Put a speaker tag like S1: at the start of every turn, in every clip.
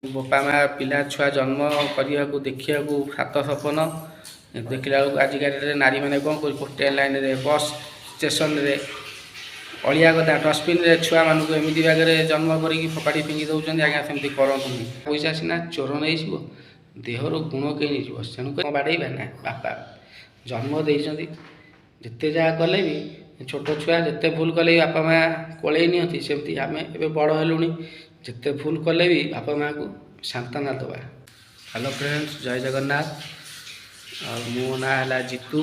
S1: ବାପା ମା' ପିଲା ଛୁଆ ଜନ୍ମ କରିବାକୁ ଦେଖିବାକୁ ସାତ ସପନ ଦେଖିଲା ବେଳକୁ ଆଜିକା ଡେଟ୍ରେ ନାରୀମାନେ କ'ଣ କରୁଛି? ଟ୍ରେନ୍ ଲାଇନ୍ରେ, ବସ୍ ଷ୍ଟେସନରେ, ଅଳିଆ ଗଦା, ଡଷ୍ଟବିନ୍ରେ ଛୁଆମାନଙ୍କୁ ଏମିତି ବାଗରେ ଜନ୍ମ କରିକି ଫୋପାଡ଼ି ଫିଙ୍ଗି ଦେଉଛନ୍ତି। ଆଜ୍ଞା, ସେମିତି କରନ୍ତୁନି। ପଇସା ସିନା ଚୋର ନେଇଯିବ, ଦେହର ଗୁଣ କେହି ନେଇଯିବ? ତେଣୁକରି ବାଡ଼େଇବା ନା, ବାପା ଜନ୍ମ ଦେଇଛନ୍ତି। ଯେତେ ଯାହା କଲେ ବି ଛୋଟ ଛୁଆ ଯେତେ ଭୁଲ କଲେ ବି ବାପା ମା' କୋଳେଇ ନିଅନ୍ତି। ସେମିତି ଆମେ ଏବେ ବଡ଼ ହେଲୁଣି, ଯେତେ ଭୁଲ କଲେ ବି ବାପା ମାଆକୁ ସାନ୍ତ୍ୱନା ଦେବା। ହ୍ୟାଲୋ ଫ୍ରେଣ୍ଡସ୍, ଜୟ ଜଗନ୍ନାଥ। ଆଉ ମୋ ନାଁ ହେଲା ଜିତୁ,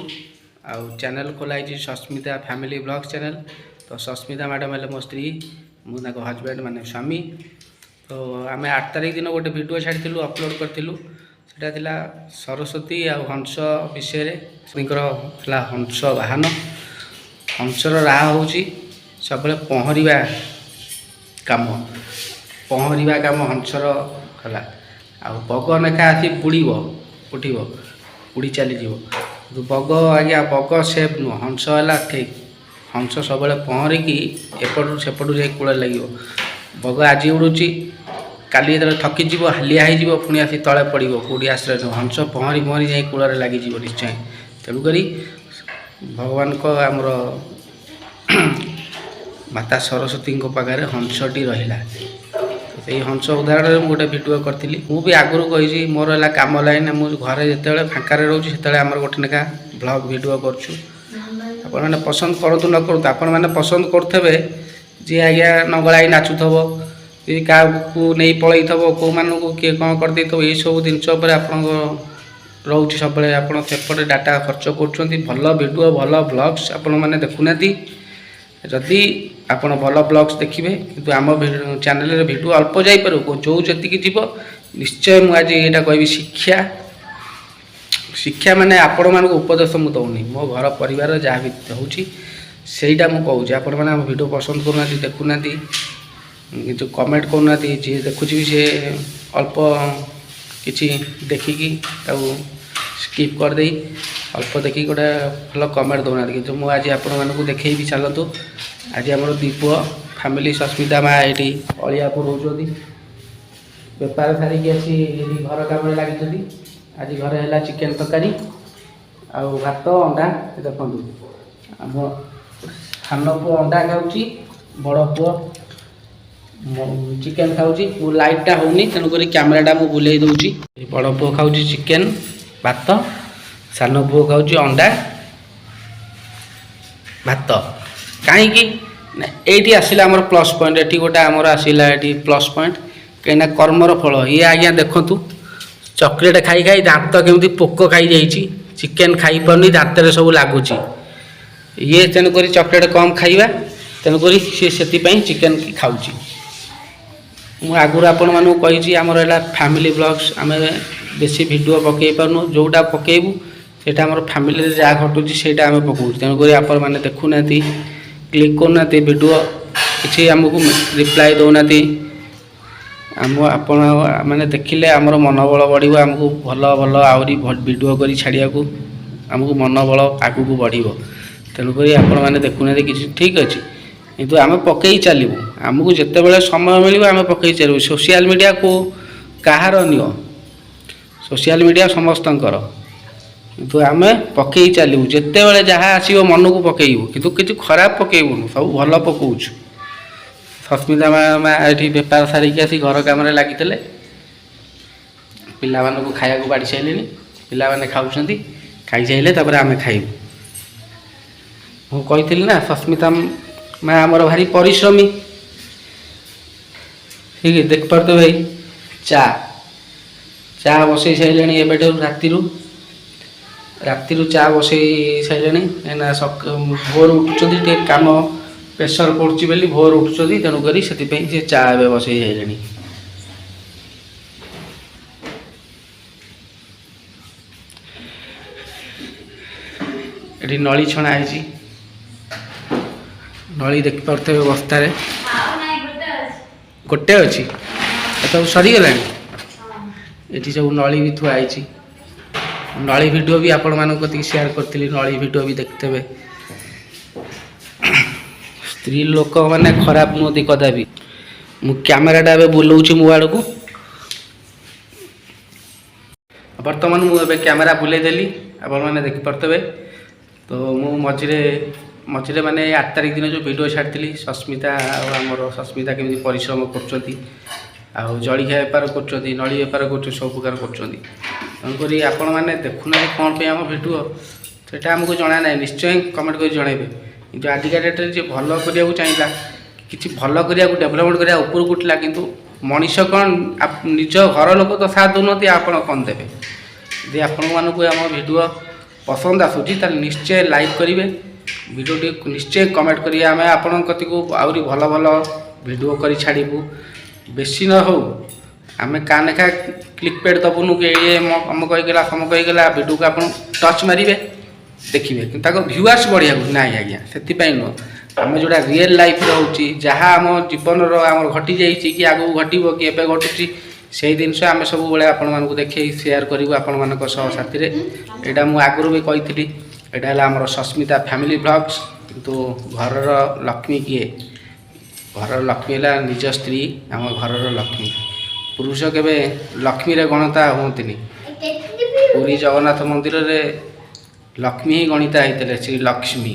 S1: ଆଉ ଚ୍ୟାନେଲ୍ ଖୋଲା ହେଇଛି ସସ୍ମିତା ଫ୍ୟାମିଲି ବ୍ଲଗ୍ ଚ୍ୟାନେଲ୍। ତ ସସ୍ମିତା ମ୍ୟାଡ଼ାମ୍ ହେଲେ ମୋ ସ୍ତ୍ରୀ, ମୁଁ ତାଙ୍କ ହଜବେଣ୍ଡ ମାନେ ସ୍ୱାମୀ। ତ ଆମେ 8 ତାରିଖ ଦିନ ଗୋଟେ ଭିଡ଼ିଓ ଛାଡ଼ିଥିଲୁ, ଅପଲୋଡ଼ କରିଥିଲୁ। ସେଇଟା ଥିଲା ସରସ୍ୱତୀ ଆଉ ହଂସ ବିଷୟରେ। ସ୍ତ୍ରୀଙ୍କର ହେଲା ହଂସ ବାହନ। ହଂସର ରାହ ହେଉଛି ସବୁବେଳେ ପହଁରିବା କାମ। ପହଁରିବା କାମ ହଂସର ହେଲା। ଆଉ ବଗ ଲେଖା ଆସି ବୁଡ଼ିବ, ଉଠିବ, ଉଡ଼ି ଚାଲିଯିବ। କିନ୍ତୁ ବଗ ଆଜ୍ଞା, ବଗ ସେଫ୍ ନୁହଁ, ହଂସ ହେଲା ଠିକ୍। ହଂସ ସବୁବେଳେ ପହଁରିକି ଏପଟରୁ ସେପଟୁ ଯାଇ କୂଳରେ ଲାଗିବ। ବଗ ଆଜି ଉଡ଼ୁଛି, କାଲି ଯେତେବେଳେ ଥକିଯିବ, ହାଲିଆ ହେଇଯିବ, ପୁଣି ଆସି ତଳେ ପଡ଼ିବ, କେଉଁଠି ଆଶ୍ରୟ ନେବ। ହଂସ ପହଁରି ପହଁରି ଯାଇ କୂଳରେ ଲାଗିଯିବ ନିଶ୍ଚୟ। ତେଣୁକରି ଭଗବାନଙ୍କ, ଆମର ମାତା ସରସ୍ୱତୀଙ୍କ ପାଖରେ ହଂସଟି ରହିଲା। ସେଇ ହଂସ ଉଦାହରଣରେ ମୁଁ ଗୋଟେ ଭିଡ଼ିଓ କରିଥିଲି। ମୁଁ ବି ଆଗରୁ କହିଛି, ମୋର ହେଲା କାମ ଲାଇନ୍। ମୁଁ ଘରେ ଯେତେବେଳେ ଫାଙ୍କାରେ ରହୁଛି, ସେତେବେଳେ ଆମର ଗୋଟେ ଲେଖା ବ୍ଲଗ୍ ଭିଡ଼ିଓ କରୁଛୁ। ଆପଣମାନେ ପସନ୍ଦ କରନ୍ତୁ ନ କରନ୍ତୁ, ଆପଣମାନେ ପସନ୍ଦ କରୁଥିବେ ଯିଏ ଆଜ୍ଞା ନଙ୍ଗଳାଇ ନାଚୁଥିବ କି କାହାକୁ ନେଇ ପଳେଇଥିବ, କେଉଁମାନଙ୍କୁ କିଏ କ'ଣ କରିଦେଇଥିବ, ଏଇସବୁ ଜିନିଷ ଉପରେ ଆପଣଙ୍କ ରହୁଛି ସବୁବେଳେ। ଆପଣ ସେପଟେ ଡାଟା ଖର୍ଚ୍ଚ କରୁଛନ୍ତି, ଭଲ ଭିଡ଼ିଓ, ଭଲ ବ୍ଲଗ୍ସ ଆପଣମାନେ ଦେଖୁନାହାନ୍ତି। ଯଦି ଆପଣ ଭଲ ବ୍ଲଗ୍ସ ଦେଖିବେ, କିନ୍ତୁ ଆମ ଚ୍ୟାନେଲରେ ଭିଡ଼ିଓ ଅଳ୍ପ ଯାଇପାରିବ, ଯେଉଁ ଯେତିକି ଯିବ ନିଶ୍ଚୟ। ମୁଁ ଆଜି ଏଇଟା କହିବି, ଶିକ୍ଷା। ଶିକ୍ଷା ମାନେ ଆପଣମାନଙ୍କୁ ଉପଦେଶ ମୁଁ ଦେଉନି, ମୋ ଘର ପରିବାର ଯାହା ବି ହେଉଛି ସେଇଟା ମୁଁ କହୁଛି। ଆପଣମାନେ ଆମ ଭିଡ଼ିଓ ପସନ୍ଦ କରୁନାହାନ୍ତି, ଦେଖୁନାହାନ୍ତି, କିନ୍ତୁ କମେଣ୍ଟ କରୁନାହାନ୍ତି। ଯିଏ ଦେଖୁଛି ବି ସିଏ ଅଳ୍ପ କିଛି ଦେଖିକି ତାକୁ ସ୍କିପ୍ କରିଦେଇ, ଅଳ୍ପ ଦେଖିକି ଗୋଟେ ଭଲ କମେଣ୍ଟ ଦେଉନାହାନ୍ତି। କିନ୍ତୁ ମୁଁ ଆଜି ଆପଣମାନଙ୍କୁ ଦେଖେଇବି। ଚାଲନ୍ତୁ, ଆଜି ଆମର ଦୁଇ ପୁଅ ଫ୍ୟାମିଲି, ସସ୍ମିତା ମା ଏଇଠି ଅଳିଆ ପୁରଉଛନ୍ତି। ବେପାର ସାରିକି ଆସି ଏଠି ଘର କାମରେ ଲାଗିଛନ୍ତି। ଆଜି ଘରେ ହେଲା ଚିକେନ୍ ତରକାରୀ ଆଉ ଭାତ, ଅଣ୍ଡା। ଦେଖନ୍ତୁ, ଆମ ସାନ ପୁଅ ଅଣ୍ଡା ଖାଉଛି, ବଡ଼ ପୁଅ ଚିକେନ୍ ଖାଉଛି। ମୁଁ ଲାଇଟ୍ଟା ହେଉନି, ତେଣୁକରି କ୍ୟାମେରାଟା ମୁଁ ବୁଲେଇ ଦେଉଛି। ବଡ଼ ପୁଅ ଖାଉଛି ଚିକେନ୍ ଭାତ, ସାନ ପୁଅ ଖାଉଛି ଅଣ୍ଡା ଭାତ। କାହିଁକି ନା ଏଇଠି ଆସିଲା ଆମର ପ୍ଲସ୍ ପଏଣ୍ଟ। ଏଠି ଗୋଟେ ଆମର ଆସିଲା ଏଠି ପ୍ଲସ୍ ପଏଣ୍ଟ, କାହିଁକିନା କର୍ମର ଫଳ ଇଏ। ଆଜ୍ଞା ଦେଖନ୍ତୁ, ଚକୋଲେଟ୍ ଖାଇ ଖାଇ ଦାନ୍ତ କେମିତି ପୋକ ଖାଇଯାଇଛି। ଚିକେନ୍ ଖାଇପାରୁନି, ଦାନ୍ତରେ ସବୁ ଲାଗୁଛି ଇଏ। ତେଣୁକରି ଚକୋଲେଟ୍ କମ୍ ଖାଇବା, ତେଣୁକରି ସିଏ ସେଥିପାଇଁ ଚିକେନ୍ ଖାଉଛି। ମୁଁ ଆଗରୁ ଆପଣମାନଙ୍କୁ କହିଛି, ଆମର ହେଲା ଫ୍ୟାମିଲି ବ୍ଲଗ୍ସ। ଆମେ ବେଶୀ ଭିଡ଼ିଓ ପକାଇ ପାରୁନୁ। ଯେଉଁଟା ପକାଇବୁ, ସେଇଟା ଆମର ଫ୍ୟାମିଲିରେ ଯାହା ଘଟୁଛି ସେଇଟା ଆମେ ପକାଉଛୁ। ତେଣୁକରି ଆପଣମାନେ ଦେଖୁନାହାନ୍ତି, କ୍ଲିକ୍ କରୁନାହାନ୍ତି ଭିଡ଼ିଓ, କିଛି ଆମକୁ ରିପ୍ଲାଏ ଦେଉନାହାନ୍ତି। ଆମ ଆପଣ ମାନେ ଦେଖିଲେ ଆମର ମନୋବଳ ବଢ଼ିବ, ଆମକୁ ଭଲ ଭଲ ଆହୁରି ଭିଡ଼ିଓ କରି ଛାଡ଼ିବାକୁ ଆମକୁ ମନୋବଳ ଆଗକୁ ବଢ଼ିବ। ତେଣୁକରି ଆପଣମାନେ ଦେଖୁନାହାନ୍ତି କିଛି, ଠିକ୍ ଅଛି, କିନ୍ତୁ ଆମେ ପକାଇ ଚାଲିବୁ। ଆମକୁ ଯେତେବେଳେ ସମୟ ମିଳିବ, ଆମେ ପକାଇ ଚାଲିବୁ। ସୋସିଆଲ ମିଡ଼ିଆକୁ କାହାର ନିଅ, ସୋସିଆଲ ମିଡ଼ିଆ ସମସ୍ତଙ୍କର, କିନ୍ତୁ ଆମେ ପକାଇ ଚାଲିବୁ। ଯେତେବେଳେ ଯାହା ଆସିବ ମନକୁ ପକାଇବୁ, କିନ୍ତୁ କିଛି ଖରାପ ପକାଇବୁନୁ, ସବୁ ଭଲ ପକାଉଛୁ। ସସ୍ମିତା ମା ଏଠି ବେପାର ସାରିକି ଆସି ଘର କାମରେ ଲାଗିଥିଲେ। ପିଲାମାନଙ୍କୁ ଖାଇବାକୁ ବାଢ଼ି ସାରିଲେଣି, ପିଲାମାନେ ଖାଉଛନ୍ତି। ଖାଇସାରିଲେ ତାପରେ ଆମେ ଖାଇବୁ। ମୁଁ କହିଥିଲି ନା, ସସ୍ମିତା ମା ଆମର ଭାରି ପରିଶ୍ରମୀ। ଠିକ୍ ଦେଖିପାରୁଥିବେ ଭାଇ, ଚା ଚା ବସେଇ ସାରିଲେଣି ଏବେଠାରୁ। ରାତିରୁ ରାତିରୁ ଚା ବସେଇ ସାରିଲେଣି, କାହିଁକିନା ଭୋରୁ ଉଠୁଛନ୍ତି, ଟିକେ କାମ ପ୍ରେସର ପଡ଼ୁଛି ବୋଲି ଭୋରୁ ଉଠୁଛନ୍ତି। ତେଣୁକରି ସେଥିପାଇଁ ସେ ଚା ଏବେ ବସେଇ ସାରିଲେଣି। ଏଠି ନଳି ଛଣା ହେଇଛି। ନଳି ଦେଖିପାରୁଥିବେ ବସ୍ତାରେ।
S2: ଆଉ ନାଇଁ, ଗୋଟେ ଅଛି।
S1: ଗୋଟେ ଅଛି, ଏସବୁ ସରିଗଲାଣି। ଏଠି ସବୁ ନଳି ବି ଥୁଆ ହେଇଛି। ନଳି ଭିଡ଼ିଓ ବି ଆପଣମାନଙ୍କ କତିକି ସେୟାର କରିଥିଲି, ନଳି ଭିଡ଼ିଓ ବି ଦେଖିଥିବେ। ସ୍ତ୍ରୀ ଲୋକମାନେ ଖରାପ ନୁହନ୍ତି କଦାପି। ମୁଁ କ୍ୟାମେରାଟା ଏବେ ବୁଲଉଛି ମୋ ଆଡ଼କୁ। ବର୍ତ୍ତମାନ ମୁଁ ଏବେ କ୍ୟାମେରା ବୁଲେଇ ଦେଲି, ଆପଣମାନେ ଦେଖିପାରୁଥିବେ। ତ ମୁଁ ମଝିରେ ମଝିରେ ମାନେ 8 ତାରିଖ ଦିନ ଯେଉଁ ଭିଡ଼ିଓ ଛାଡ଼ିଥିଲି, ସସ୍ମିତା ଆଉ ଆମର ସସ୍ମିତା କେମିତି ପରିଶ୍ରମ କରୁଛନ୍ତି ଆଉ ଜଳିଖିଆ ବେପାର କରୁଛନ୍ତି, ନଳି ବେପାର କରୁଛନ୍ତି, ସବୁ ପ୍ରକାର କରୁଛନ୍ତି। ତେଣୁକରି ଆପଣମାନେ ଦେଖୁନାହାନ୍ତି କ'ଣ ପାଇଁ ଆମ ଭିଡ଼ିଓ, ସେଇଟା ଆମକୁ ଜଣା ନାହିଁ। ନିଶ୍ଚୟ କମେଣ୍ଟ କରି ଜଣାଇବେ। କିନ୍ତୁ ଆଜିକା ଡେଟ୍ରେ ଯିଏ ଭଲ କରିବାକୁ ଚାହିଁଲା, କିଛି ଭଲ କରିବାକୁ, ଡେଭଲପମେଣ୍ଟ କରିବା ଉପରକୁ ଉଠିଲା, କିନ୍ତୁ ମଣିଷ କ'ଣ ନିଜ ଘର ଲୋକ ତ ସାଥ ଦେଉନାହାନ୍ତି, ଆପଣ କ'ଣ ଦେବେ? ଯଦି ଆପଣମାନଙ୍କୁ ଆମ ଭିଡ଼ିଓ ପସନ୍ଦ ଆସୁଛି, ତାହେଲେ ନିଶ୍ଚୟ ଲାଇକ୍ କରିବେ, ଭିଡ଼ିଓଟି ନିଶ୍ଚୟ କମେଣ୍ଟ କରିବେ। ଆମେ ଆପଣଙ୍କ କତିକୁ ଆହୁରି ଭଲ ଭଲ ଭିଡ଼ିଓ କରି ଛାଡ଼ିବୁ। ବେଶୀ ନ ହଉ, ଆମେ କାହା ଲେଖା କ୍ଲିକ୍ ପେଡ଼୍ ଦେବୁନୁ କି ଇଏ ଅମକ ହେଇଗଲା, ସମକ ହେଇଗଲା। ଭିଡ଼ିଓକୁ ଆପଣ ଟଚ୍ ମାରିବେ, ଦେଖିବେ, କିନ୍ତୁ ତାଙ୍କ ଭ୍ୟୁଆର୍ସ ବଢ଼ିବାକୁ ନାଇଁ ଆଜ୍ଞା, ସେଥିପାଇଁ ନୁହଁ। ଆମେ ଯେଉଁଟା ରିଏଲ୍ ଲାଇଫ୍ରେ ହେଉଛି, ଯାହା ଆମ ଜୀବନର ଆମର ଘଟିଯାଇଛି କି ଆଗକୁ ଘଟିବ କି ଏବେ ଘଟୁଛି, ସେଇ ଜିନିଷ ଆମେ ସବୁବେଳେ ଆପଣମାନଙ୍କୁ ଦେଖେଇ ସେୟାର କରିବୁ ଆପଣମାନଙ୍କ ସହ ସାଥିରେ। ଏଇଟା ମୁଁ ଆଗରୁ ବି କହିଥିଲି, ଏଇଟା ହେଲା ଆମର ସସ୍ମିତା ଫ୍ୟାମିଲି ବ୍ଲଗ୍ସ। କିନ୍ତୁ ଘରର ଲକ୍ଷ୍ମୀ କିଏ? ଘରର ଲକ୍ଷ୍ମୀ ହେଲା ନିଜ ସ୍ତ୍ରୀ, ଆମ ଘରର ଲକ୍ଷ୍ମୀ। ପୁରୁଷ କେବେ ଲକ୍ଷ୍ମୀରେ ଗଣତା ହୁଅନ୍ତିନି। ପୁରୀ ଜଗନ୍ନାଥ ମନ୍ଦିରରେ ଲକ୍ଷ୍ମୀ ହିଁ ଗଣିତା ହେଇଥିଲେ, ଶ୍ରୀ ଲକ୍ଷ୍ମୀ।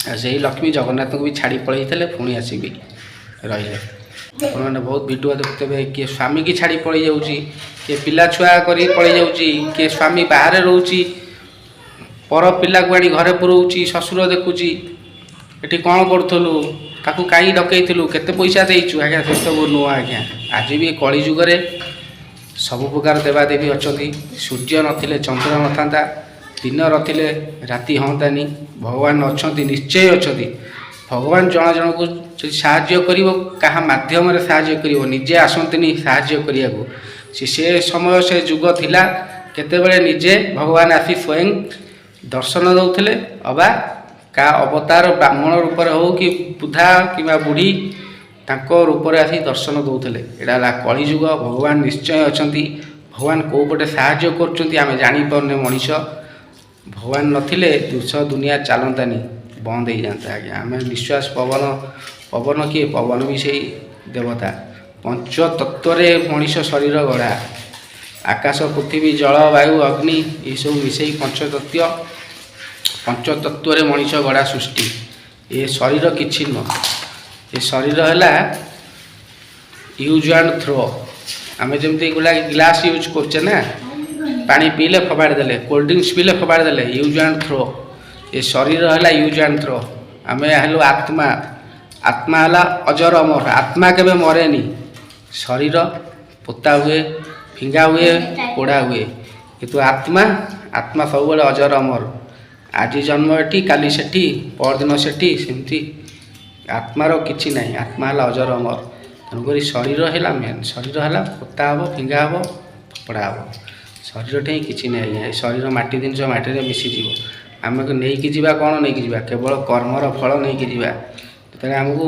S1: ଆଉ ସେଇ ଲକ୍ଷ୍ମୀ ଜଗନ୍ନାଥଙ୍କୁ ବି ଛାଡ଼ି ପଳେଇଥିଲେ, ପୁଣି ଆସିକି ରହିଲେ। ଆପଣମାନେ ବହୁତ ଭିଡ଼ିଓ ଦେଖୁଥିବେ, କିଏ ସ୍ୱାମୀକି ଛାଡ଼ି ପଳେଇ ଯାଉଛି, କିଏ ପିଲା ଛୁଆ କରି ପଳେଇ ଯାଉଛି, କିଏ ସ୍ୱାମୀ ବାହାରେ ରହୁଛି, ପର ପିଲାକୁ ଆଣି ଘରେ ପୁରଉଛି, ଶ୍ୱଶୁର ଦେଖୁଛି, ଏଠି କ'ଣ କରୁଥିଲୁ, ତାକୁ କାହିଁ ଡକେଇଥିଲୁ, କେତେ ପଇସା ଦେଇଛୁ। ଆଜ୍ଞା, ସେସବୁ ନୁହଁ ଆଜ୍ଞା। ଆଜି ବି କଳି ଯୁଗରେ ସବୁ ପ୍ରକାର ଦେବାଦେବୀ ଅଛନ୍ତି। ସୂର୍ଯ୍ୟ ନଥିଲେ ଚନ୍ଦ୍ର ନଥାନ୍ତା, ଦିନ ନଥିଲେ ରାତି ହୁଅନ୍ତାନି। ଭଗବାନ ଅଛନ୍ତି, ନିଶ୍ଚୟ ଅଛନ୍ତି। ଭଗବାନ ଜଣ ଜଣକୁ ଯଦି ସାହାଯ୍ୟ କରିବ, କାହା ମାଧ୍ୟମରେ ସାହାଯ୍ୟ କରିବ? ନିଜେ ଆସନ୍ତିନି ସାହାଯ୍ୟ କରିବାକୁ। ସେ ସେ ସମୟ, ସେ ଯୁଗ ଥିଲା, କେତେବେଳେ ନିଜେ ଭଗବାନ ଆସି ସ୍ୱୟଂ ଦର୍ଶନ ଦେଉଥିଲେ, ଅବା କାହା ଅବତାର ବ୍ରାହ୍ମଣ ରୂପରେ ହେଉ କି ବୁଦ୍ଧା କିମ୍ବା ବୁଢ଼ୀ, ତାଙ୍କ ରୂପରେ ଆସି ଦର୍ଶନ ଦେଉଥିଲେ। ଏଇଟା ହେଲା କଳିଯୁଗ। ଭଗବାନ ନିଶ୍ଚୟ ଅଛନ୍ତି। ଭଗବାନ କେଉଁ ପଟେ ସାହାଯ୍ୟ କରୁଛନ୍ତି, ଆମେ ଜାଣିପାରୁନେ ମଣିଷ। ଭଗବାନ ନଥିଲେ ଦୃଶ୍ୟ ଦୁନିଆ ଚାଲନ୍ତାନି, ବନ୍ଦ ହେଇଯାନ୍ତା ଆଜ୍ଞା। ଆମେ ନିଶ୍ୱାସ ପବନ, ପବନ କିଏ? ପବନ ବି ସେଇ ଦେବତା। ପଞ୍ଚତତ୍ତ୍ୱରେ ମଣିଷ ଶରୀର ଗଢ଼ା। ଆକାଶ, ପୃଥିବୀ, ଜଳ, ବାୟୁ, ଅଗ୍ନି, ଏସବୁ ମିଶେଇ ପଞ୍ଚତତ୍ତ୍ୱ। ପଞ୍ଚତତ୍ତ୍ୱରେ ମଣିଷ ଗଢ଼ା ସୃଷ୍ଟି। ଏ ଶରୀର କିଛି ନୁହଁ। ଏ ଶରୀର ହେଲା ୟୁଜ୍ ଆଣ୍ଡ ଥ୍ରୋ। ଆମେ ଯେମିତି ଗୁଲା ଗ୍ଲାସ୍ ୟୁଜ୍ କରୁଛେ ନା, ପାଣି ପିଇଲେ ଫୋପାଡ଼ି ଦେଲେ, କୋଲ୍ଡ ଡ୍ରିଙ୍କସ୍ ପିଇଲେ ଫୋପାଡ଼ି ଦେଲେ, ୟୁଜ୍ ଆଣ୍ଡ ଥ୍ରୋ। ଏ ଶରୀର ହେଲା ୟୁଜ୍ ଆଣ୍ଡ ଥ୍ରୋ। ଆମେ ହେଲୁ ଆତ୍ମା। ଆତ୍ମା ହେଲା ଅଜର ଅମର। ଆତ୍ମା କେବେ ମରେନି। ଶରୀର ପୋତା ହୁଏ, ଫିଙ୍ଗା ହୁଏ, ପୋଡ଼ା ହୁଏ, କିନ୍ତୁ ଆତ୍ମା, ଆତ୍ମା ସବୁବେଳେ ଅଜର ଅମର। ଆଜି ଜନ୍ମ ଏଠି, କାଲି ସେଠି, ପରଦିନ ସେଠି, ସେମିତି ଆତ୍ମାର କିଛି ନାହିଁ। ଆତ୍ମା ହେଲା ଅଜର ଅମର। ତେଣୁକରି ଶରୀର ହେଲା ମେନ୍। ଶରୀର ହେଲା ପୋତା ହେବ, ଫିଙ୍ଗା ହେବ, ଫୋପଡ଼ା ହେବ। ଶରୀରଟା ହିଁ କିଛି ନାହିଁ ଆଜ୍ଞା। ଏ ଶରୀର ମାଟି ଜିନିଷ, ମାଟିରେ ମିଶିଯିବ। ଆମକୁ ନେଇକି ଯିବା କ'ଣ? ନେଇକି ଯିବା କେବଳ କର୍ମର ଫଳ ନେଇକି ଯିବା। ଯେତେବେଳେ ଆମକୁ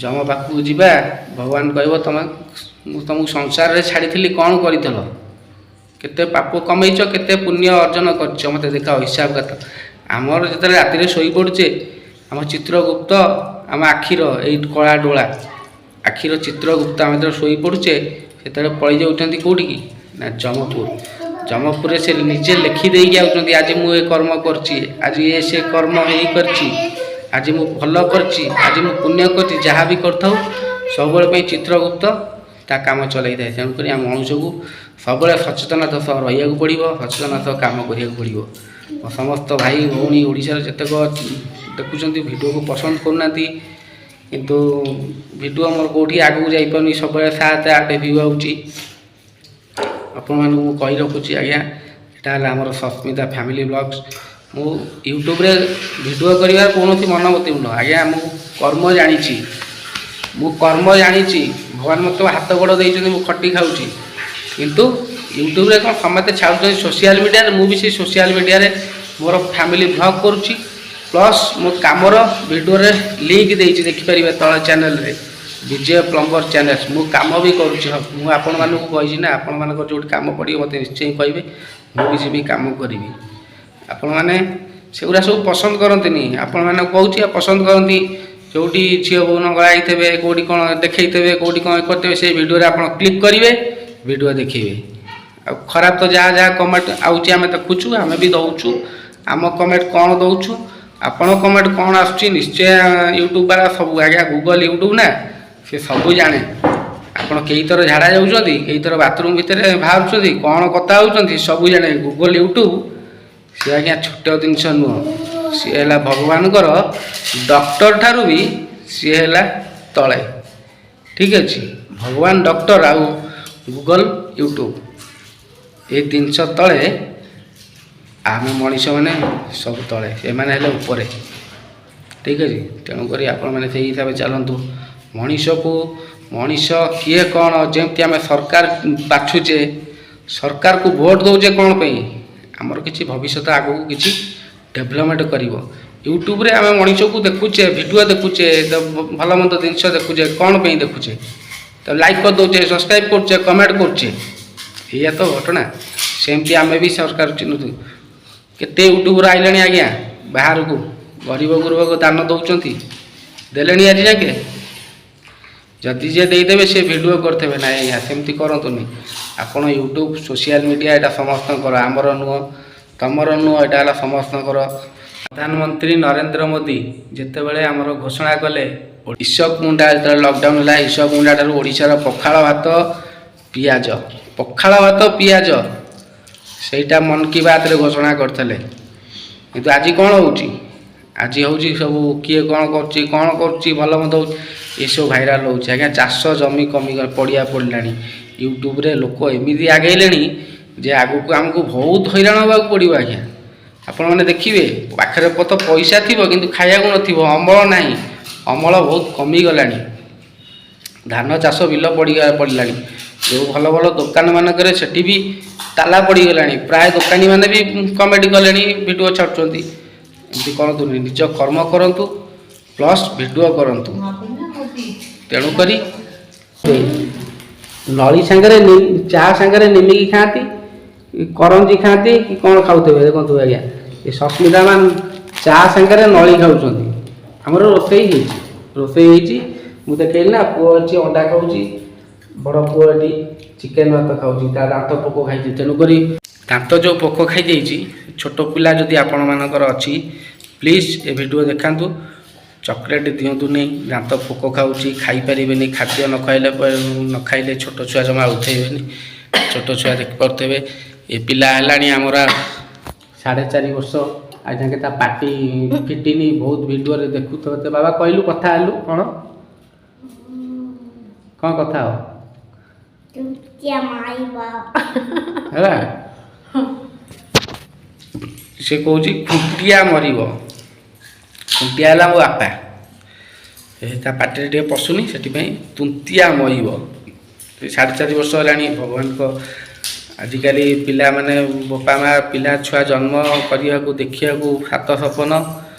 S1: ଯମ ପାଖକୁ ଯିବା, ଭଗବାନ କହିବ, ତମେ ମୁଁ ତୁମକୁ ସଂସାରରେ ଛାଡ଼ିଥିଲି, କ'ଣ କରିଥିଲ? କେତେ ପାପ କମେଇଛ, କେତେ ପୁଣ୍ୟ ଅର୍ଜନ କରିଛ, ମୋତେ ଦେଖାଅ ହିସାବ କଥା। ଆମର ଯେତେବେଳେ ରାତିରେ ଶୋଇପଡ଼ୁଛେ, ଆମ ଚିତ୍ରଗୁପ୍ତ, ଆମ ଆଖିର ଏଇ କଳା ଡୋଳା ଆଖିର ଚିତ୍ରଗୁପ୍ତ, ଆମେ ଯେତେବେଳେ ଶୋଇପଡ଼ୁଛେ, ସେତେବେଳେ ପଳେଇ ଯାଉଛନ୍ତି କେଉଁଠିକି ନା ଯମପୁର। ଯମପୁରରେ ସେ ନିଜେ ଲେଖି ଦେଇକି ଆଉଛନ୍ତି, ଆଜି ମୁଁ ଏ କର୍ମ କରିଛି, ଆଜି ଏ ସେ କର୍ମ ଏଇ କରିଛି, ଆଜି ମୁଁ ଭଲ କରିଛି, ଆଜି ମୁଁ ପୁଣ୍ୟ କରିଛି। ଯାହା ବି କରିଥାଉ, ସବୁବେଳେ ପାଇଁ ଚିତ୍ରଗୁପ୍ତ ତା କାମ ଚଲେଇଥାଏ। ତେଣୁକରି ଆମ ମଣିଷକୁ ସବୁବେଳେ ସଚେତନତା ସହ ରହିବାକୁ ପଡ଼ିବ, ସଚେତନତା ସହ କାମ କରିବାକୁ ପଡ଼ିବ। ସମସ୍ତ ଭାଇ ଭଉଣୀ ଓଡ଼ିଶାର ଯେତେକ ଦେଖୁଛନ୍ତି, ଭିଡ଼ିଓକୁ ପସନ୍ଦ କରୁନାହାନ୍ତି, କିନ୍ତୁ ଭିଡ଼ିଓ ମୋର କେଉଁଠି ଆଗକୁ ଯାଇପାରୁନି। ସବୁବେଳେ 7-8 ଭ୍ୟୁ ଆଉଛି। ଆପଣମାନଙ୍କୁ ମୁଁ କହି ରଖୁଛି ଆଜ୍ଞା, ଏଇଟା ହେଲା ଆମର ସସ୍ମିତା ଫ୍ୟାମିଲି ବ୍ଲଗ୍ସ। ମୁଁ ୟୁଟ୍ୟୁବରେ ଭିଡ଼ିଓ କରିବାର କୌଣସି ମନୋମତି ନୁହଁ ଆଜ୍ଞା। ମୁଁ କର୍ମ ଜାଣିଛି, ମୁଁ କର୍ମ ଜାଣିଛି। ଭଗବାନ ମୋତେ ହାତ ଗୋଡ଼ ଦେଇଛନ୍ତି, ମୁଁ ଖଟି ଖାଉଛି। କିନ୍ତୁ ୟୁଟ୍ୟୁବରେ କ'ଣ ସମସ୍ତେ ଛାଡ଼ୁଛନ୍ତି ସୋସିଆଲ ମିଡ଼ିଆରେ, ମୁଁ ବି ସେଇ ସୋସିଆଲ ମିଡ଼ିଆରେ ମୋର ଫ୍ୟାମିଲି ବ୍ଲଗ୍ କରୁଛି। ପ୍ଲସ୍ ମୋ କାମର ଭିଡ଼ିଓରେ ଲିଙ୍କ୍ ଦେଇଛି, ଦେଖିପାରିବେ ତଳ ଚ୍ୟାନେଲରେ, ବିଜୟ ପ୍ଲମ୍ବର ଚ୍ୟାନେଲ୍। ମୁଁ କାମ ବି କରୁଛି। ହଁ, ମୁଁ ଆପଣମାନଙ୍କୁ କହିଛି ନା, ଆପଣମାନଙ୍କର ଯେଉଁଠି କାମ ପଡ଼ିବ ମୋତେ ନିଶ୍ଚୟ କହିବେ, ମୁଁ ବି ଯିବି, କାମ କରିବି। ଆପଣମାନେ ସେଗୁଡ଼ା ସବୁ ପସନ୍ଦ କରନ୍ତିନି। ଆପଣମାନେ କହୁଛି ଆଉ ପସନ୍ଦ କରନ୍ତି ଯେଉଁଠି ଝିଅ ବୋହୂ ନଙ୍ଗଳା ହେଇଥିବେ, କେଉଁଠି କ'ଣ ଦେଖେଇଥିବେ, କେଉଁଠି କ'ଣ କରିଥିବେ, ସେଇ ଭିଡ଼ିଓରେ ଆପଣ କ୍ଲିକ୍ କରିବେ, ଭିଡ଼ିଓ ଦେଖିବେ। ଆଉ ଖରାପ ତ ଯାହା ଯାହା କମେଣ୍ଟ ଆଉଛି ଆମେ ଦେଖୁଛୁ, ଆମେ ବି ଦେଉଛୁ। ଆମ କମେଣ୍ଟ କ'ଣ ଦେଉଛୁ, ଆପଣ କମେଣ୍ଟ କ'ଣ ଆସୁଛି, ନିଶ୍ଚୟ ୟୁଟ୍ୟୁବ୍ ବାଲା ସବୁ ଆଜ୍ଞା, ଗୁଗଲ୍ ୟୁଟ୍ୟୁବ୍ ନା, ସେ ସବୁ ଜାଣେ। ଆପଣ କେଇଥର ଝାଡ଼ା ଯାଉଛନ୍ତି, କେଇଥର ବାଥରୁମ୍ ଭିତରେ ବାହାରୁଛନ୍ତି, କ'ଣ କଥା ହେଉଛନ୍ତି, ସବୁ ଜାଣେ ଗୁଗଲ୍ ୟୁଟ୍ୟୁବ୍। ସିଏ ଆଜ୍ଞା ଛୋଟ ଜିନିଷ ନୁହଁ, ସିଏ ହେଲା ଭଗବାନଙ୍କର ଡକ୍ଟର ଠାରୁ ବି ସିଏ ହେଲା ତଳେ। ଠିକ୍ ଅଛି, ଭଗବାନ ଡକ୍ଟର ଆଉ ଗୁଗଲ୍ ୟୁଟ୍ୟୁବ୍ ଏ ଜିନିଷ ତଳେ, ଆମେ ମଣିଷମାନେ ସବୁ ତଳେ, ସେମାନେ ହେଲେ ଉପରେ। ଠିକ୍ ଅଛି, ତେଣୁକରି ଆପଣମାନେ ସେଇ ହିସାବରେ ଚାଲନ୍ତୁ। ମଣିଷକୁ ମଣିଷ କିଏ କ'ଣ, ଯେମିତି ଆମେ ସରକାର ବାଛୁଛେ, ସରକାରକୁ ଭୋଟ ଦେଉଛେ, କ'ଣ ପାଇଁ? ଆମର କିଛି ଭବିଷ୍ୟତ ଆଗକୁ କିଛି ଡେଭଲପମେଣ୍ଟ କରିବ। ୟୁଟ୍ୟୁବରେ ଆମେ ମଣିଷକୁ ଦେଖୁଛେ, ଭିଡ଼ିଓ ଦେଖୁଛେ, ଭଲ ମନ୍ଦ ଜିନିଷ ଦେଖୁଛେ, କ'ଣ ପାଇଁ ଦେଖୁଛେ? ତ ଲାଇକ୍ କରିଦେଉଛେ, ସବସ୍କ୍ରାଇବ୍ କରୁଛେ, କମେଣ୍ଟ କରୁଛେ, ଏଇଆ ତ ଘଟଣା। ସେମିତି ଆମେ ବି ସରକାର ଚିହ୍ନୁଛୁ। କେତେ ୟୁଟ୍ୟୁବର ଆଇଲେଣି ଆଜ୍ଞା ବାହାରକୁ, ଗରିବ ଗୁରୁବକୁ ଦାନ ଦେଉଛନ୍ତି, ଦେଲେଣି ଆଜି ଯାକେ? ଯଦି ଯିଏ ଦେଇଦେବେ ସେ ଭିଡ଼ିଓ କରିଥିବେ। ନାଇଁ ଆଜ୍ଞା, ସେମିତି କରନ୍ତୁନି ଆପଣ। ୟୁଟ୍ୟୁବ୍ ସୋସିଆଲ ମିଡ଼ିଆ ଏଇଟା ସମସ୍ତଙ୍କର, ଆମର ନୁହଁ, ତମର ନୁହଁ, ଏଇଟା ହେଲା ସମସ୍ତଙ୍କର। ପ୍ରଧାନମନ୍ତ୍ରୀ ନରେନ୍ଦ୍ର ମୋଦି ଯେତେବେଳେ ଆମର ଘୋଷଣା କଲେ, ଇସକ ମୁଣ୍ଡା ଯେତେବେଳେ ଲକଡାଉନ୍ ହେଲା, ଇସକ ମୁଣ୍ଡା ଠାରୁ ଓଡ଼ିଶାର ପଖାଳ ଭାତ ପିଆଜ, ପଖାଳ ଭାତ ପିଆଜ, ସେଇଟା ମନ୍ କି ବାତ୍ରେ ଘୋଷଣା କରିଥିଲେ। କିନ୍ତୁ ଆଜି କ'ଣ ହେଉଛି? ଆଜି ହେଉଛି ସବୁ କିଏ କ'ଣ କରୁଛି, କ'ଣ କରୁଛି, ଭଲ ମନ୍ଦ ହେଉଛି, ଏସବୁ ଭାଇରାଲ୍ ହେଉଛି ଆଜ୍ଞା। ଚାଷ ଜମି କମି ପଡ଼ିଆ ପଡ଼ିଲାଣି। ୟୁଟ୍ୟୁବରେ ଲୋକ ଏମିତି ଆଗେଇଲେଣି ଯେ ଆଗକୁ ଆମକୁ ବହୁତ ହଇରାଣ ହେବାକୁ ପଡ଼ିବ ଆଜ୍ଞା। ଆପଣମାନେ ଦେଖିବେ, ପାଖରେ ତ ପଇସା ଥିବ କିନ୍ତୁ ଖାଇବାକୁ ନଥିବ। ଅମଳ ନାହିଁ, ଅମଳ ବହୁତ କମିଗଲାଣି। ଧାନ ଚାଷ ବିଲ ପଡ଼ିଲାଣି। ଯେଉଁ ଭଲ ଭଲ ଦୋକାନ ମାନଙ୍କରେ ସେଠି ବି ତାଲା ପଡ଼ିଗଲାଣି। ପ୍ରାୟ ଦୋକାନୀମାନେ ବି କମେଡ଼ି କଲେଣି, ଭିଡ଼ିଓ ଛାଡ଼ୁଛନ୍ତି। ଏମିତି କରନ୍ତୁନି, ନିଜ କର୍ମ କରନ୍ତୁ ପ୍ଲସ୍ ଭିଡ଼ିଓ କରନ୍ତୁ। ତେଣୁକରି ନଳି ସାଙ୍ଗରେ, ଚା ସାଙ୍ଗରେ ନିମିକି ଖାଆନ୍ତି କି କରଞ୍ଜି ଖାଆନ୍ତି କି କ'ଣ ଖାଉଥିବେ। ଦେଖନ୍ତୁ ଆଜ୍ଞା, ଏ ସସ୍ମିତା ମାନ ଚା ସାଙ୍ଗରେ ନଳି ଖାଉଛନ୍ତି। ଆମର ରୋଷେଇ ହେଇଛି, ରୋଷେଇ ହେଇଛି, ମୁଁ ଦେଖେଇଲି ନା। ପୁଅ ଅଛି ଅଣ୍ଡା ଖାଉଛି, ବଡ଼ ପୁଅ ଏଠି ଚିକେନ୍ ଭାତ ଖାଉଛି। ତା ଦାନ୍ତ ପୋକ ଖାଇଛି, ତେଣୁକରି ଦାନ୍ତ ଯେଉଁ ପୋକ ଖାଇଯାଇଛି। ଛୋଟ ପିଲା ଯଦି ଆପଣମାନଙ୍କର ଅଛି, ପ୍ଲିଜ୍ ଏ ଭିଡ଼ିଓ ଦେଖାନ୍ତୁ, ଚକୋଲେଟ୍ ଦିଅନ୍ତୁନି। ଦାନ୍ତ ପୋକ ଖାଉଛି, ଖାଇପାରିବେନି। ଖାଦ୍ୟ ନ ଖାଇଲେ, ନ ଖାଇଲେ ଛୋଟ ଛୁଆ ଜମା ଉଠେଇବେନି। ଛୋଟ ଛୁଆ ଦେଖିପାରୁଥିବେ, ଏ ପିଲା ହେଲାଣି ଆମର 4.5 ବର୍ଷ, ଆଜି ଯାକେ ତା ପାଟି ଫିଟିନି। ବହୁତ ଭିଡ଼ିଓରେ ଦେଖୁଥିବେ ତ। ବାବା କହିଲୁ, କଥା ହେଲୁ, କ'ଣ କ'ଣ କଥା ହବ?
S2: ମାଇବ।
S1: ହେଲା, ସେ କହୁଛି ଖୁଣ୍ଟିଆ ମରିବ। ଖୁଣ୍ଟିଆ ହେଲା ମୋ ବାପା। ଏ ତା ପାଟିରେ ଟିକେ ପଶୁନି, ସେଥିପାଇଁ ତୁନ୍ତିଆ ମରିବ। ସେ 4.5 ବର୍ଷ ହେଲାଣି। ଭଗବାନଙ୍କ ଆଜିକାଲି ପିଲାମାନେ ବାପା ମା ପିଲା ଛୁଆ ଜନ୍ମ କରିବାକୁ ଦେଖିବାକୁ ସାତ ସପନ।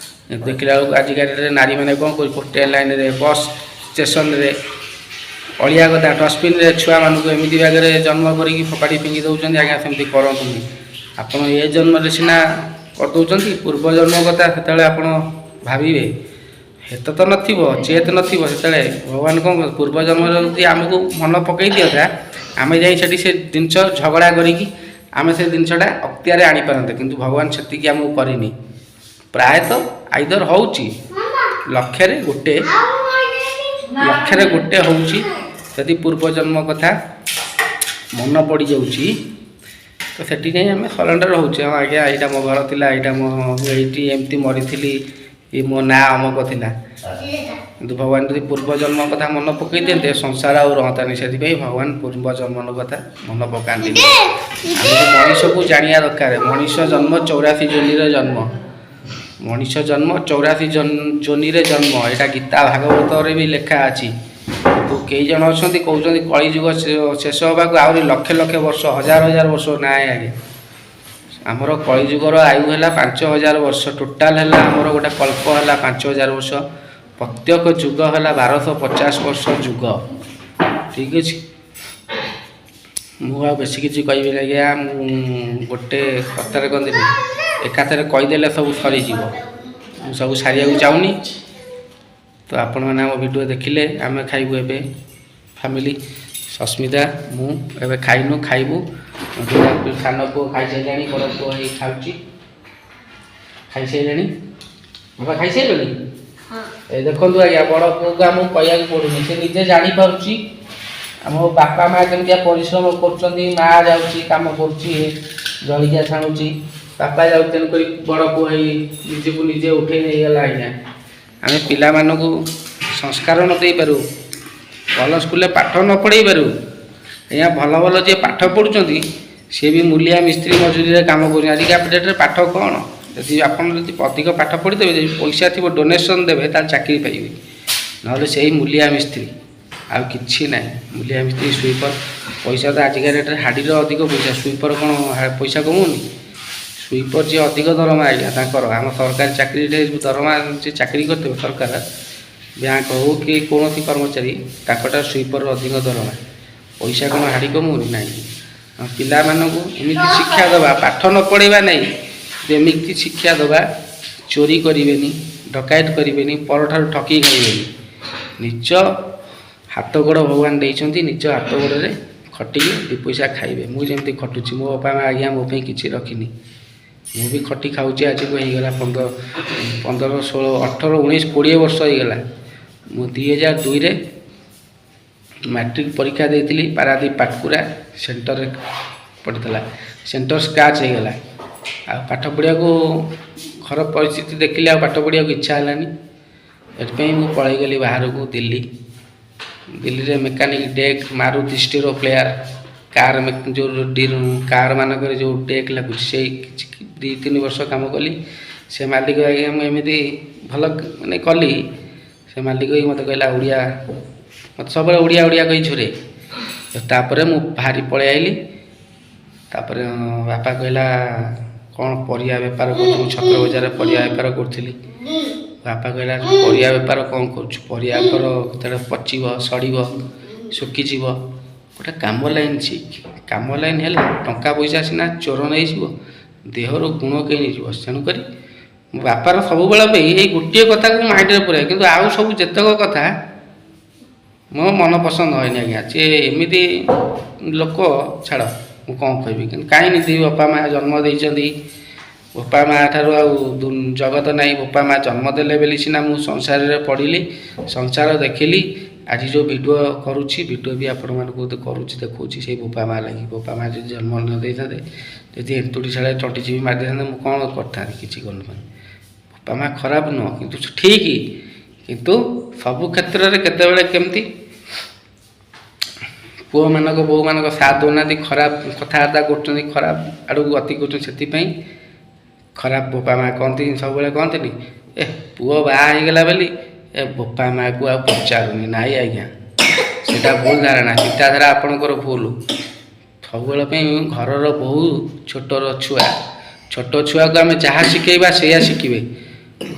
S1: ଦେଖିଲା ବେଳକୁ ଆଜିକାଲି ନାରୀମାନେ କ'ଣ କରୁଛି? ଟ୍ରେନ୍ ଲାଇନ୍ରେ, ବସ୍ ଷ୍ଟେସନରେ, ଅଳିଆ ଗଦା ଡଷ୍ଟବିନ୍ରେ ଛୁଆମାନଙ୍କୁ ଏମିତି ଭାଗରେ ଜନ୍ମ କରିକି ଫୋପାଡ଼ି ଫିଙ୍ଗି ଦେଉଛନ୍ତି। ଆଜ୍ଞା, ସେମିତି କରନ୍ତୁନି। ଆପଣ ଏ ଜନ୍ମରେ ସିନା କରିଦେଉଛନ୍ତି, ପୂର୍ବ ଜନ୍ମ କଥା ସେତେବେଳେ ଆପଣ ଭାବିବେ। ହେତ ତ ନଥିବ, ଚେତ ନଥିବ ସେତେବେଳେ। ଭଗବାନ କ'ଣ ପୂର୍ବ ଜନ୍ମରେ ଯଦି ଆମକୁ ମନ ପକାଇ ଦିଅନ୍ତା, ଆମେ ଯାଇ ସେଠି ସେ ଜିନିଷ ଝଗଡ଼ା କରିକି ଆମେ ସେ ଜିନିଷଟା ଅକ୍ତିଆରେ ଆଣିପାରନ୍ତେ। କିନ୍ତୁ ଭଗବାନ ସେତିକି ଆମକୁ କରିନି। ପ୍ରାୟତଃ ଆଇଦର ହେଉଛି ଲକ୍ଷରେ ଗୋଟେ, ଲକ୍ଷରେ ଗୋଟେ ହେଉଛି। ଯଦି ପୂର୍ବଜନ୍ମ କଥା ମନ ପଡ଼ିଯାଉଛି ତ ସେଠି ଯାଇ ଆମେ ସରେଣ୍ଡର ହେଉଛେ। ହଁ ଆଜ୍ଞା, ଏଇଟା ମୋ ଘର ଥିଲା, ଏଇଟା ମୋ, ମୁଁ ଏଇଠି ଏମିତି ମରିଥିଲି, ଏ ମୋ ନାଁ ଅମକ ଥିଲା। କିନ୍ତୁ ଭଗବାନ ଯଦି ପୂର୍ବଜନ୍ମ କଥା ମନେ ପକାଇ ଦିଅନ୍ତେ, ସଂସାର ଆଉ ରହନ୍ତାନି। ସେଥିପାଇଁ ଭଗବାନ ପୂର୍ବଜନ୍ମ କଥା ମନେ ପକାନ୍ତିନି। ଆମକୁ ମଣିଷକୁ ଜାଣିବା ଦରକାର। ମଣିଷ ଜନ୍ମ 84 ଯୋନିରେ ଜନ୍ମ, ମଣିଷ ଜନ୍ମ 84 ଯୋନିରେ ଜନ୍ମ। ଏଇଟା ଗୀତା ଭାଗବତରେ ବି ଲେଖା ଅଛି। କିନ୍ତୁ କେଇ ଜଣ ଅଛନ୍ତି କହୁଛନ୍ତି କଳିଯୁଗ ଶେଷ ହେବାକୁ ଆହୁରି ଲକ୍ଷ ଲକ୍ଷ ବର୍ଷ, ହଜାର ହଜାର ବର୍ଷ। ନାଇଁ ଆଜ୍ଞା, ଆମର କଳିଯୁଗର ଆୟୁ ହେଲା 5000 ବର୍ଷ। ଟୋଟାଲ ହେଲା ଆମର ଗୋଟେ କଳ୍ପ ହେଲା 5000 ବର୍ଷ। ପ୍ରତ୍ୟେକ ଯୁଗ ହେଲା 1250 ବର୍ଷ ଯୁଗ। ଠିକ୍ ଅଛି, ମୁଁ ଆଉ ବେଶୀ କିଛି କହିବିନି ଆଜ୍ଞା। ମୁଁ ଗୋଟେ କଥାରେ କହନ୍ତିନି, ଏକାଥରେ କହିଦେଲେ ସବୁ ସରିଯିବ। ମୁଁ ସବୁ ସାରିବାକୁ ଚାହୁଁନି। ତ ଆପଣମାନେ ଆମ ଭିଡ଼ିଓ ଦେଖିଲେ। ଆମେ ଖାଇବୁ ଏବେ, ଫ୍ୟାମିଲି, ସସ୍ମିତା ମୁଁ ଏବେ ଖାଇନୁ, ଖାଇବୁ। ଦୁଇଟା ସାନ ପୁଅ ଖାଇସାରିଲାଣି, ବଡ଼ ପୁଅ ହେଇ ଖାଉଛି, ଖାଇସାରିଲାଣି। ବାପା, ଖାଇସାରିଲଣି?
S2: ହଁ।
S1: ଏ ଦେଖନ୍ତୁ ଆଜ୍ଞା, ବଡ଼ ପୁଅକୁ ଆମକୁ କହିବାକୁ ପଡ଼ୁନି, ସେ ନିଜେ ଜାଣିପାରୁଛି ଆମ ବାପା ମା କେମିତିଆ ପରିଶ୍ରମ କରୁଛନ୍ତି। ମା ଯାଉଛି, କାମ କରୁଛି, ଜଳିଖିଆ ଛାଣୁଛି, ବାପା ଯାଉଛି, ତେଣୁକରି ବଡ଼ ପୁଅ ହେଇ ନିଜକୁ ନିଜେ ଉଠେଇ ନେଇଗଲା। ଆଜ୍ଞା, ଆମେ ପିଲାମାନଙ୍କୁ ସଂସ୍କାର ନ ଦେଇପାରୁ, ଭଲ ସ୍କୁଲରେ ପାଠ ନ ପଢ଼େଇ ପାରୁ। ଆଜ୍ଞା, ଭଲ ଭଲ ଯିଏ ପାଠ ପଢ଼ୁଛନ୍ତି, ସିଏ ବି ମୂଲିଆ ମିସ୍ତ୍ରୀ ମଜୁରୀରେ କାମ କରୁଛନ୍ତି। ଆଜିକା ଡେଟ୍ରେ ପାଠ କ'ଣ? ଯଦି ଆପଣ ଯଦି ଅଧିକ ପାଠ ପଢ଼ିଦେବେ, ଯଦି ପଇସା ଥିବ, ଡୋନେସନ୍ ଦେବେ, ତାହେଲେ ଚାକିରି ପାଇବେ। ନହେଲେ ସେଇ ମୂଲିଆ ମିସ୍ତ୍ରୀ, ଆଉ କିଛି ନାହିଁ। ମୂଲିଆ ମିସ୍ତ୍ରୀ, ସୁଇପର। ପଇସା ତ ଆଜିକା ଡେଟ୍ରେ ହାଡ଼ିର ଅଧିକ ପଇସା। ସୁଇପର କ'ଣ ପଇସା କମଉନି? ସୁଇପର ଯିଏ, ଅଧିକ ଦରମା ଆଜ୍ଞା ତାଙ୍କର। ଆମ ସରକାରୀ ଚାକିରିରେ ଦରମା, ଯିଏ ଚାକିରି କରିଥିବେ, ସରକାର ବ୍ୟାଙ୍କ ହଉ କି କୌଣସି କର୍ମଚାରୀ, ତାଙ୍କଟା ସୁଇପରର ଅଧିକ ଦରମା। ପଇସା କ'ଣ ହାଡ଼ି କମଉନି? ନାହିଁ। ଆମ ପିଲାମାନଙ୍କୁ ଏମିତି ଶିକ୍ଷା ଦେବା, ପାଠ ନ ପଢ଼େଇବା ନାହିଁ, ଏମିତି ଶିକ୍ଷା ଦେବା, ଚୋରି କରିବେନି, ଡକାୟତ କରିବେନି, ପରଠାରୁ ଠକି ଖାଇବେନି। ନିଜ ହାତ ଗୋଡ଼ ଭଗବାନ ଦେଇଛନ୍ତି, ନିଜ ହାତ ଗୋଡ଼ରେ ଖଟିକି ଦୁଇ ପଇସା ଖାଇବେ। ମୁଁ ଯେମିତି ଖଟୁଛି, ମୋ ବାପା ମା ଆଜ୍ଞା ମୋ ପାଇଁ କିଛି ରଖିନି, ମୁଁ ବି ଖଟି ଖାଉଛି। ଆଜିକୁ ହେଇଗଲା 15, 16, 18, 19, 20 ବର୍ଷ ହେଇଗଲା। ମୁଁ 2002ରେ ମାଟ୍ରିକ ପରୀକ୍ଷା ଦେଇଥିଲି। ପାରାଦୀପ ପାଟକୁରା ସେଣ୍ଟରରେ ପଡ଼ିଥିଲା, ସେଣ୍ଟର ସ୍କ୍ରାଚ୍ ହେଇଗଲା। ଆଉ ପାଠ ପଢ଼ିବାକୁ, ଘର ପରିସ୍ଥିତି ଦେଖିଲେ ଆଉ ପାଠ ପଢ଼ିବାକୁ ଇଚ୍ଛା ହେଲାନି। ସେଥିପାଇଁ ମୁଁ ପଳେଇଗଲି ବାହାରକୁ, ଦିଲ୍ଲୀ। ଦିଲ୍ଲୀରେ mechanic, deck, Maruti stereo player car, ଯେଉଁ କାର୍ ମାନଙ୍କରେ ଯେଉଁ ଡେକ୍ ଲାଗୁଛି, ସେଇ କିଛି 2-3 ବର୍ଷ କାମ କଲି। ସେ ମାଲିକ ଆଜ୍ଞା, ମୁଁ ଏମିତି ଭଲ ମାନେ କଲି, ସେ ମାଲିକ ବି ମୋତେ କହିଲା ଓଡ଼ିଆ, ମୋତେ ସବୁବେଳେ ଓଡ଼ିଆ ଓଡ଼ିଆ କହି ଝୁରେ। ତାପରେ ମୁଁ ବାହାରି ପଳେଇ ଆଇଲି। ତାପରେ ବାପା କହିଲା, କ'ଣ ପରିବା ବେପାର କରୁଛୁ? ମୁଁ ଛତ୍ର ବଜାରରେ ପରିବା ବେପାର କରୁଥିଲି। ବାପା କହିଲା, ପରିବା ବେପାର କ'ଣ କରୁଛୁ? ପରିବା ବେପାର କେତେବେଳେ ପଚିବ, ସଢ଼ିବ, ଶୁଖିଯିବ। ଗୋଟେ କାମ ଲାଇନ୍ ଶିଖ। କାମ ଲାଇନ୍ ହେଲା ଟଙ୍କା ପଇସା ସିନା ଚୋର ନେଇଯିବ, ଦେହର ଗୁଣ କେହି ନେଇଯିବ? ତେଣୁକରି ମୋ ବାପାର ସବୁବେଳେ ପାଇଁ ଏଇ ଗୋଟିଏ କଥାକୁ ମାଇଣ୍ଡରେ ପୁରାଏ। କିନ୍ତୁ ଆଉ ସବୁ ଯେତେକ କଥା ମୋ ମନ ପସନ୍ଦ ହଏନି ଆଜ୍ଞା। ସିଏ ଏମିତି ଲୋକ, ଛାଡ଼, ମୁଁ କ'ଣ କହିବି। କିନ୍ତୁ କାହିଁ ନିନ୍ଦିବି? ବାପା ମା ଜନ୍ମ ଦେଇଛନ୍ତି, ବାପା ମା ଠାରୁ ଆଉ ଜଗତ ନାହିଁ। ବାପା ମା ଜନ୍ମ ଦେଲେ ବୋଲି ସିନା ମୁଁ ସଂସାରରେ ପଡ଼ିଲି, ସଂସାର ଦେଖିଲି। ଆଜି ଯେଉଁ ଭିଡ଼ିଓ କରୁଛି, ଭିଡ଼ିଓ ବି ଆପଣମାନଙ୍କୁ କରୁଛି, ଦେଖାଉଛି, ସେଇ ବୋପା ମା ଲାଗି। ବୋପା ମା ଯଦି ଜନ୍ମ ନ ଦେଇଥାନ୍ତେ, ଯଦି ଏନ୍ତୁଡ଼ି ଶାଳରେ ତଣ୍ଟି ଚିପି ମାରି ଦେଇଥାନ୍ତେ, ମୁଁ କ'ଣ କରିଥାନ୍ତି? କିଛି କରିନଥାନ୍ତି। ବାପା ମା ଖରାପ ନୁହଁ, କିନ୍ତୁ ଠିକ୍, କିନ୍ତୁ ସବୁ କ୍ଷେତ୍ରରେ କେତେବେଳେ କେମିତି ପୁଅମାନଙ୍କ ବୋଉମାନଙ୍କ ସାଥ ଦେଉନାହାନ୍ତି, ଖରାପ କଥାବାର୍ତ୍ତା କରୁଛନ୍ତି, ଖରାପ ଆଡ଼କୁ ଗତି କରୁଛନ୍ତି। ସେଥିପାଇଁ ଖରାପ ବୋପା ମା କହନ୍ତି, ସବୁବେଳେ କହନ୍ତିନି, ଏ ପୁଅ ବାହା ହେଇଗଲା ବୋଲି ଏ ବୋପା ମାକୁ ଆଉ ପଚାରୁନି। ନାଇଁ ଆଜ୍ଞା, ସେଇଟା ଭୁଲ ଧାରଣା, ଚିନ୍ତାଧାରା ଆପଣଙ୍କର ଭୁଲ। ସବୁବେଳେ ପାଇଁ ଘରର ବୋହୂ ଛୋଟର ଛୁଆ, ଛୋଟ ଛୁଆକୁ ଆମେ ଯାହା ଶିଖେଇବା ସେଇଆ ଶିଖିବେ।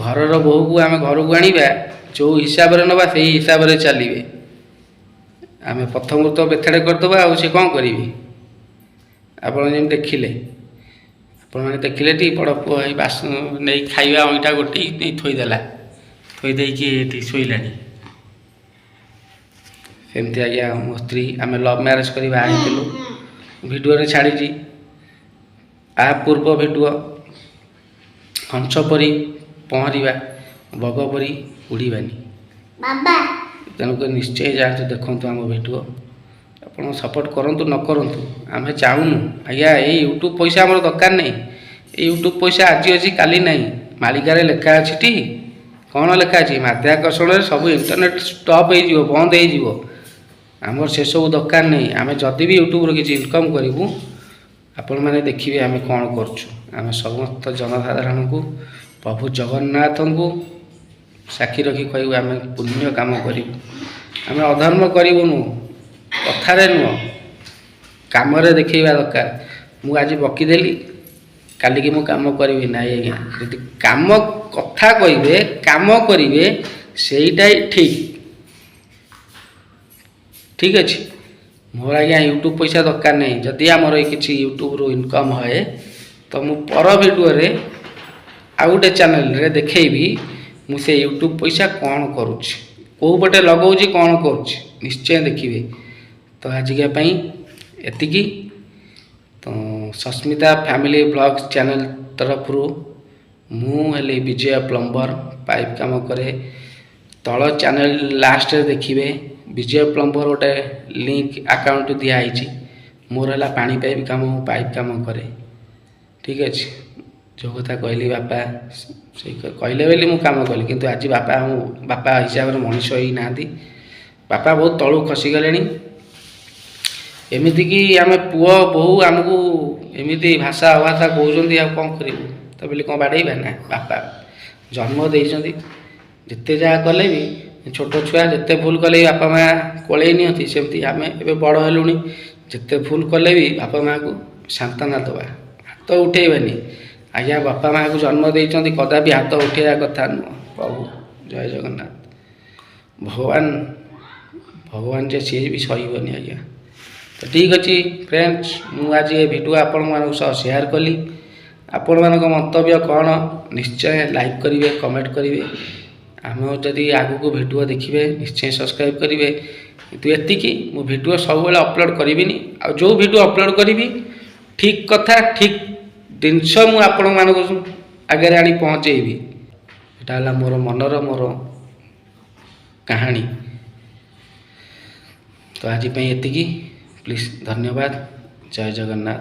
S1: ଘରର ବୋହୂକୁ ଆମେ ଘରକୁ ଆଣିବା, ଯେଉଁ ହିସାବରେ ନେବା ସେଇ ହିସାବରେ ଚାଲିବେ। ଆମେ ପ୍ରଥମରୁ ତ ବେଥେଡ଼େ କରିଦେବା, ଆଉ ସେ କ'ଣ କରିବେ? ଆପଣ ଯେମିତି ଦେଖିଲେ, ଆପଣମାନେ ଦେଖିଲେ ଟି, ବଡ଼ ପୁଅ ଏଇ ବାସନ ନେଇ ଖାଇବା ଅଇଁଠା ଗୋଟେଇ ନେଇ ଥୋଇଦେଲା, ଥୋଇ ଦେଇକି ଏଠି ଶୋଇଲାଣି। ସେମିତି ଆଜ୍ଞା ମୋ ସ୍ତ୍ରୀ, ଆମେ ଲଭ୍ ମ୍ୟାରେଜ୍ କରି ବାହା ହେଇଥିଲୁ। ଭିଡ଼ିଓରେ ଛାଡ଼ିଛି ଆ ପୂର୍ବ ଭିଡ଼ିଓ। ହଂସ ପରି ପହଁରିବା, ବଗ ପରି ଉଡ଼ିବାନି।
S2: ବାବା।
S1: ତେଣୁକରି ନିଶ୍ଚୟ ଯାଆନ୍ତୁ, ଦେଖନ୍ତୁ ଆମ ଭିଡ଼ିଓ। ଆପଣ ସପୋର୍ଟ କରନ୍ତୁ ନ କରନ୍ତୁ, ଆମେ ଚାହୁଁନୁ ଆଜ୍ଞା। ଏଇ ୟୁଟ୍ୟୁବ୍ ପଇସା ଆମର ଦରକାର ନାହିଁ। ଏଇ ୟୁଟ୍ୟୁବ୍ ପଇସା ଆଜି ଅଛି, କାଲି ନାହିଁ। ମାଳିକାରେ ଲେଖା ଅଛି ଟି? କ'ଣ ଲେଖା ଅଛି? ମାଧ୍ୟାକର୍ଷଣରେ ସବୁ ଇଣ୍ଟରନେଟ୍ ଷ୍ଟପ୍ ହେଇଯିବ, ବନ୍ଦ ହେଇଯିବ। ଆମର ସେସବୁ ଦରକାର ନାହିଁ। ଆମେ ଯଦି ବି ୟୁଟ୍ୟୁବ୍ରୁ କିଛି ଇନକମ୍ କରିବୁ, ଆପଣମାନେ ଦେଖିବେ ଆମେ କ'ଣ କରୁଛୁ। ଆମେ ସମସ୍ତ ଜନସାଧାରଣଙ୍କୁ, ପ୍ରଭୁ ଜଗନ୍ନାଥଙ୍କୁ ସାକ୍ଷୀ ରଖି କହିବୁ, ଆମେ ପୁଣ୍ୟ କାମ କରିବୁ, ଆମେ ଅଧର୍ମ କରିବୁନୁ। କଥାରେ ନୁହଁ, କାମରେ ଦେଖେଇବା ଦରକାର। ମୁଁ ଆଜି ବକିଦେଲି, କାଲିକି ମୁଁ କାମ କରିବି ନାହିଁ ଆଜ୍ଞା। ଯଦି କାମ କଥା କହିବେ, କାମ କରିବେ, ସେଇଟା ହିଁ ଠିକ୍। ଠିକ୍ ଅଛି। ମୋର ଆଜ୍ଞା ୟୁଟ୍ୟୁବ୍ ପଇସା ଦରକାର ନାହିଁ। ଯଦି ଆମର ଏଇ କିଛି ୟୁଟ୍ୟୁବ୍ରୁ ଇନକମ୍ ହୁଏ ତ ମୁଁ ପର ଭିଡ଼ିଓରେ ଆଉ ଗୋଟେ ଚ୍ୟାନେଲରେ ଦେଖେଇବି, ମୁଁ ସେ ୟୁଟ୍ୟୁବ୍ ପଇସା କ'ଣ କରୁଛି, କେଉଁ ପଟେ ଲଗାଉଛି, କ'ଣ କରୁଛି, ନିଶ୍ଚୟ ଦେଖିବେ। ତ ଆଜିକା ପାଇଁ ଏତିକି। ତ ସସ୍ମିତା ଫ୍ୟାମିଲି ବ୍ଲଗ୍ ଚ୍ୟାନେଲ୍ ତରଫରୁ ମୁଁ ହେଲି ବିଜୟ ପ୍ଲମ୍ବର, ପାଇପ୍ କାମ କରେ। ତଳ ଚ୍ୟାନେଲ୍ ଲାଷ୍ଟରେ ଦେଖିବେ, ବିଜୟ ପ୍ଲମ୍ବର ଗୋଟେ ଲିଙ୍କ ଆକାଉଣ୍ଟ ଦିଆହେଇଛି। ମୋର ହେଲା ପାଣି ପାଇପ୍ କାମ, ମୁଁ ପାଇପ୍ କାମ କରେ। ଠିକ୍ ଅଛି, ଯେଉଁ କଥା କହିଲି, ବାପା ସେଇ କହିଲେ ବୋଲି ମୁଁ କାମ କଲି। କିନ୍ତୁ ଆଜି ବାପା ବାପା ହିସାବରେ ମଣିଷ ହେଇନାହାନ୍ତି। ବାପା ବହୁତ ତଳକୁ ଖସିଗଲେଣି। ଏମିତିକି ଆମେ ପୁଅ ବୋହୂ ଆମକୁ ଏମିତି ଭାଷା ଅଭାଷା କହୁଛନ୍ତି, ଆଉ କ'ଣ କରିବୁ? ତା ବୋଲି କ'ଣ ବାଡ଼େଇବା ନା? ବାପା ଜନ୍ମ ଦେଇଛନ୍ତି, ଯେତେ ଯାହା କଲେ ବି ଛୋଟ ଛୁଆ ଯେତେ ଭୁଲ କଲେ ବି ବାପା ମା' କୋଳେଇ ନିଅନ୍ତି, ସେମିତି ଆମେ ଏବେ ବଡ଼ ହେଲୁଣି, ଯେତେ ଭୁଲ କଲେ ବି ବାପା ମାଆକୁ ସାନ୍ତ୍ୱନା ଦେବା, ହାତ ଉଠେଇବାନି ଆଜ୍ଞା। ବାପା ମାଆକୁ ଜନ୍ମ ଦେଇଛନ୍ତି, କଦାପି ହାତ ଉଠେଇବା କଥା ନୁହଁ। ପ୍ରଭୁ ଜୟ ଜଗନ୍ନାଥ। ଭଗବାନ ଭଗବାନ ଯେ ସିଏ ବି ସହିବନି ଆଜ୍ଞା। ତ ଠିକ୍ ଅଛି ଫ୍ରେଣ୍ଡସ୍, ମୁଁ ଆଜି ଏ ଭିଡ଼ିଓ ଆପଣମାନଙ୍କ ସହ ସେୟାର କଲି। ଆପଣମାନଙ୍କ ମନ୍ତବ୍ୟ କ'ଣ? ନିଶ୍ଚୟ ଲାଇକ୍ କରିବେ, କମେଣ୍ଟ କରିବେ। ଆମ ଯଦି ଆଗକୁ ଭିଡ଼ିଓ ଦେଖିବେ, ନିଶ୍ଚୟ ସବସ୍କ୍ରାଇବ୍ କରିବେ। କିନ୍ତୁ ଏତିକି, ମୁଁ ଭିଡ଼ିଓ ସବୁବେଳେ ଅପଲୋଡ଼ କରିବିନି। ଆଉ ଯେଉଁ ଭିଡ଼ିଓ ଅପଲୋଡ଼ କରିବି, ଠିକ୍ କଥା, ଠିକ୍ ଜିନିଷ ମୁଁ ଆପଣମାନଙ୍କୁ ଆଗରେ ଆଣି ପହଞ୍ଚେଇବି। ଏଇଟା ହେଲା ମୋର ମନର ମୋର କାହାଣୀ। ତ ଆଜି ପାଇଁ ଏତିକି। ପ୍ଲିଜ୍, ଧନ୍ୟବାଦ। ଜୟ ଜଗନ୍ନାଥ।